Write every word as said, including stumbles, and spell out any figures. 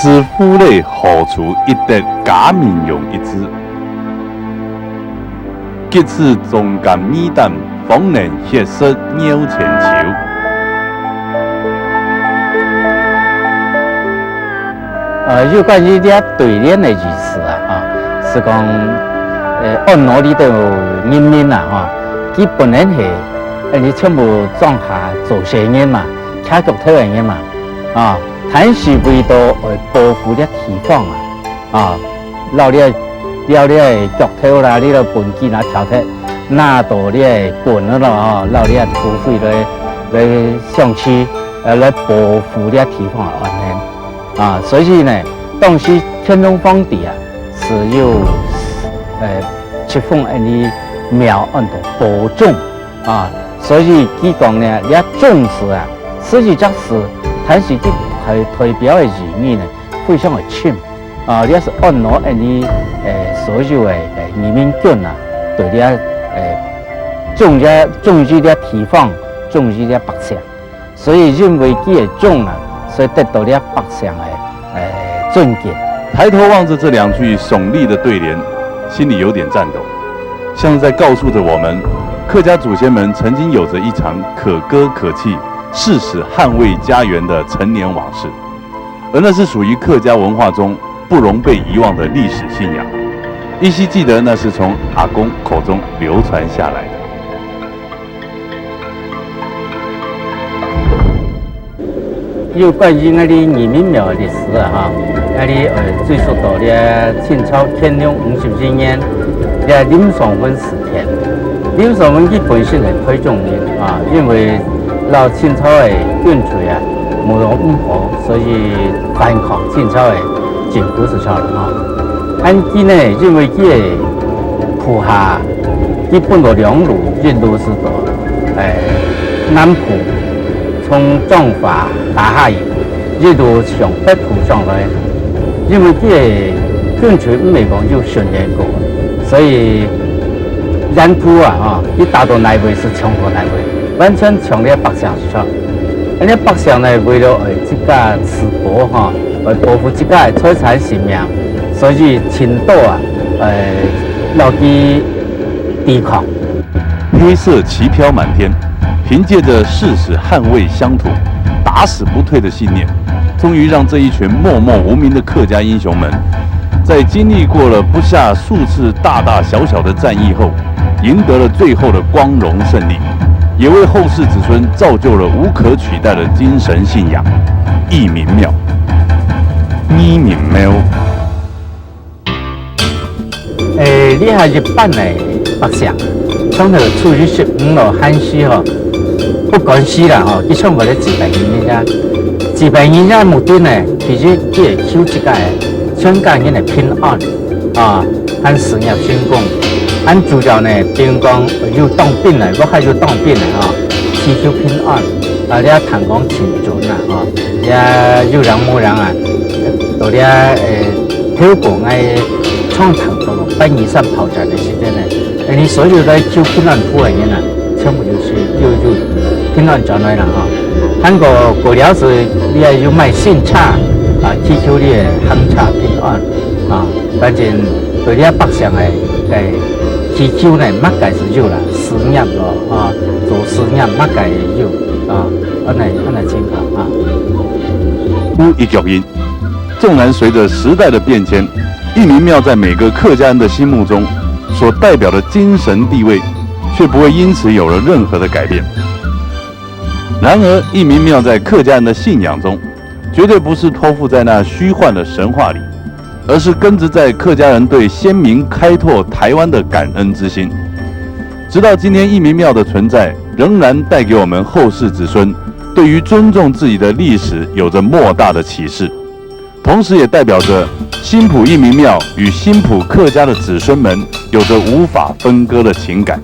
知婦女何處覓得佳人容易知，結此忠肝義膽，方能血色鳥千秋。 呃，有關於這對聯个意思啊，啊，係講，呃，按呢裡肚人民啊，啊，佢本來係，呃，你全部莊下做事人嘛，徛腳頭个人嘛，啊，但是為到愛保護這地方啊，啊，摎這，摎這腳頭啦，你个畚箕拿挑忒，拿到這棍仔咯，啊，摎這土匪來，來相去，呃，來保護這地方个安全。 啊，所以呢，當時乾隆皇帝啊，係有，呃，敕封恁呢廟安到保宗啊，所以佢講呢，這宗字啊，係一隻字，但是佢代，代表个意義呢，非常个深啊，這係安到恁呢，呃，所有个，呃，人民軍啊，對這，呃，忠這，忠於這地方，忠於這百姓。 所以因為佢个忠啊，所以得到了百姓个，呃，尊敬。抬头望着这两句耸立的对联，心里有点颤抖，像是在告诉着我们，客家祖先们曾经有着一场可歌可泣、誓死捍卫家园的陈年往事。而那是属于客家文化中不容被遗忘的历史信仰，依稀记得那是从阿公口中流传下来的。 有關於𠊎俚義民廟个歷史啊，哈，𠊎俚，呃，追溯到這清朝乾隆五十一年，這林爽文時期。林爽文佢本身係臺中人啊，因為摎清朝个軍隊啊，無容毋和，所以反抗清朝个 政府就著了吼。恁佢呢，因為佢个部下，佢分到兩路，一路係到，誒，南部，從彰化打下去，一路從北部上來。因為佢个軍隊毋係講有訓練過，所以沿途啊，吼，佢打到哪位係衝到哪位，完全像這百姓就著。恁呢百姓呢，為了，誒，自家自保吼， 來保護自家个財產性命，所以盡多啊，呃，摎佢抵抗。黑色旗飄滿天，凭借着誓死捍卫鄉土、打死不退的信念，终于让这一群默默无名的客家英雄们，在经历过了不下数次大大小小的战役后， 赢得了最后的光荣胜利，也为后世子孙造就了无可取代的精神信仰——义民庙。义民廟。誒，這下一般个百姓，像頭初一十五咯，還係吼，不管事啦吼，佢全部來祭拜人个。祭拜人个目的呢，其實佢係求自家个全家人个平安。 啊，還事業成功。恁主要呢，比如講有當兵个，屋下有當兵个吼，祈求平安，啊，這聽講盡準啊，吼，這有影無影啊，到這，誒，頭過𠊎常聽到个八二三炮戰个時間呢，誒，你所有來求平安符个人啊，全部就是有，有平安轉來啦，吼。還過過了時，你也有買新車，啊，祈求你个行車平安。 啊，反正對這百姓个，个祈求呢，麼个係有啦，事業咯，啊，做事業麼个也有，啊，恁呢，恁呢情況啊。有一腳印，纵然随着时代的变迁，义民庙在每个客家人的心目中所代表的精神地位，却不会因此有了任何的改变。然而，义民庙在客家人的信仰中， 绝对不是托付在那虚幻的神话里，而是根植在客家人对先民开拓台湾的感恩之心。直到今天，义民庙的存在仍然带给我们后世子孙对于尊重自己的历史有着莫大的启示，同时也代表着新埔义民庙与新埔客家的子孙们有着无法分割的情感。